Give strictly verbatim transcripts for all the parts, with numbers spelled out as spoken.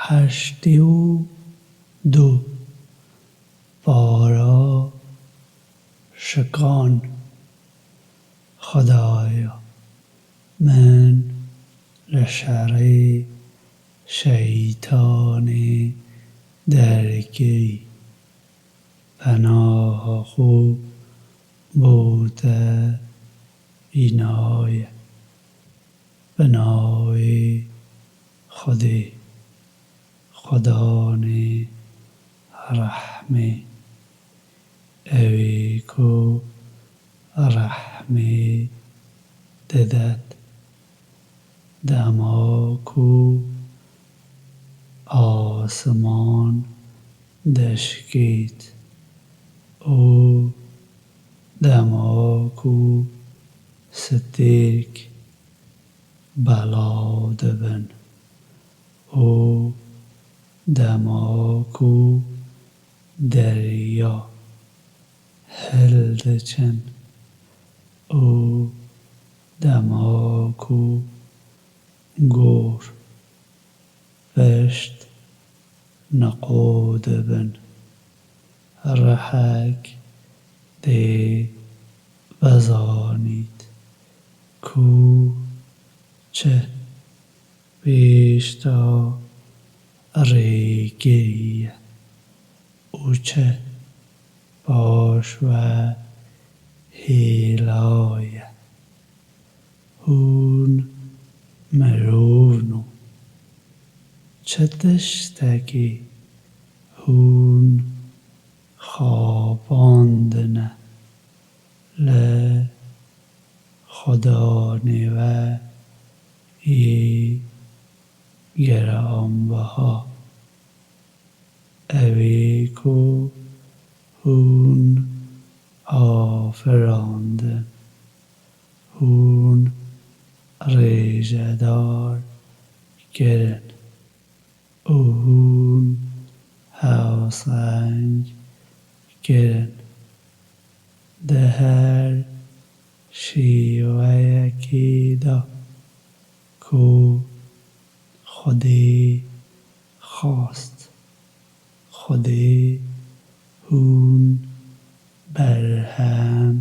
Heştê û du. Para şikan. Xwedaya min li şerê şeytanê derkirî. Penaha xwe bo te înaye. Bi navê Xwedê, Xwedanê rehmê, ewê ku rehmê didet, dema ku asiman dişkêt û dema ku stêrk belav dibin û dema ku derya hildiçin û dema ku gor pişt niqo dibin, rihek dê bizanît ku çi pêşta rê kiriye û çi paş ve hêla ye. Hûn mirov no. Çi tiştekê hûn xapandine li Xudanê we yê giranbiha. Ewê ku hûn afirandin, hûn rêjedar kirin û hûn hewseng kirin. Di her şêweyekê de ku Xwedê xwest, Xwedê hûn berhem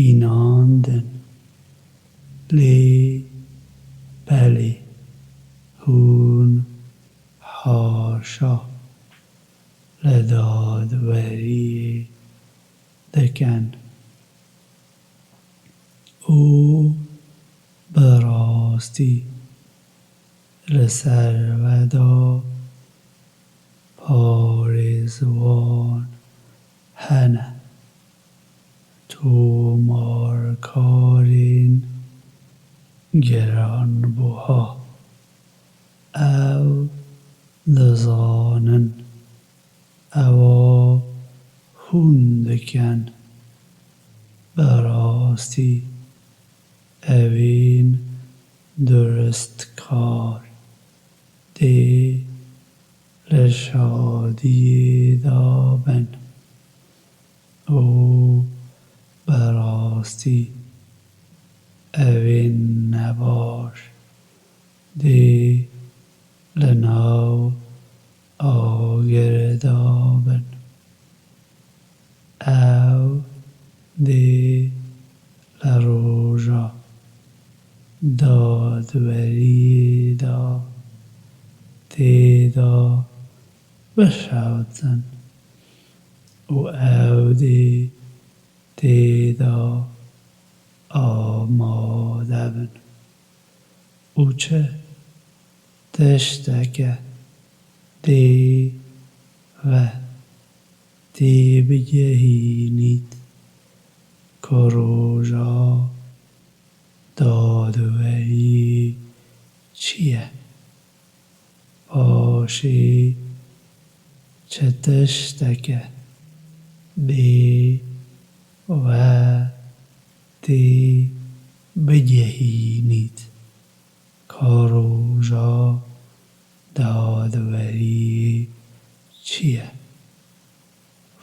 înandin. Lê belê hûn haşa li dadweriyê dikin û bi rastî li ser we de parêzvan hene, tomarkarên giranbuha. Ew dizanin ewa hûn dikin. Bi rastî ew ên duristkar dê li şadiyê de bin û bi rastî ew ên nebaş dê li nav agirê de bin. Ew dê li roja dadweriyê de tê de bişewtin û ew dê tê de amade bin. Û çi tişteke dê ve têbigehînît ku roja dadweriyê çi ye? Paşê çi tişteke dê ve têbigehînît ka roja dadweriyê çi ye?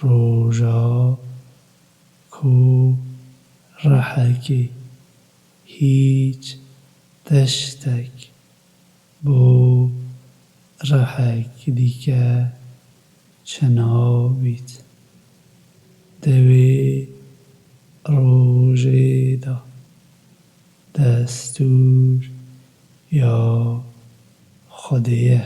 Roja ku rihekê hîç tiştek bo rehek dîke çi nabît. Di wê rojê de destûr ya Xwedê ye.